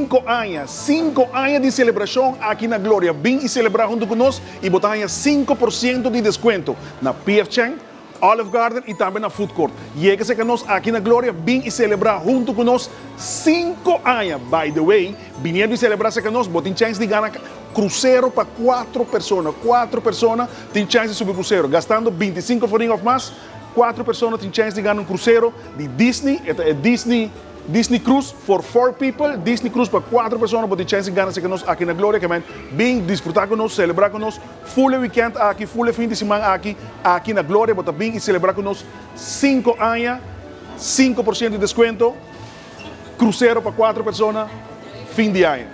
5 aña, 5 aña di celebracion aki na Gloria. Bin y celebra hunto cu nos y bo ta haya 5% di descuento na PF Chang, Olive Garden y tambe na Food Court. Yega serca nos aki na Gloria, bin y celebra hunto cu nos 5 aña. By the way, bin y celebra serca nos, bo tin chance di gana crucero pa cuatro persona. Cuatro persona tin chance di subi crucero. Gastando 25 florin of mas, cuatro persona tin chance di gana un crucero di Disney, e Disney Cruise for four people, Disney Cruise pa cuatro persona, bo tin chance di gana serca nos aki na Gloria, kiermen bin disfruta cu nos, celebra cu nos, full weekend aki, full fin di siman aki, aki na Gloria, bo ta bin y celebra cu nos 5 aña, 5% di descuento, crucero pa cuatro persona, fin di aña.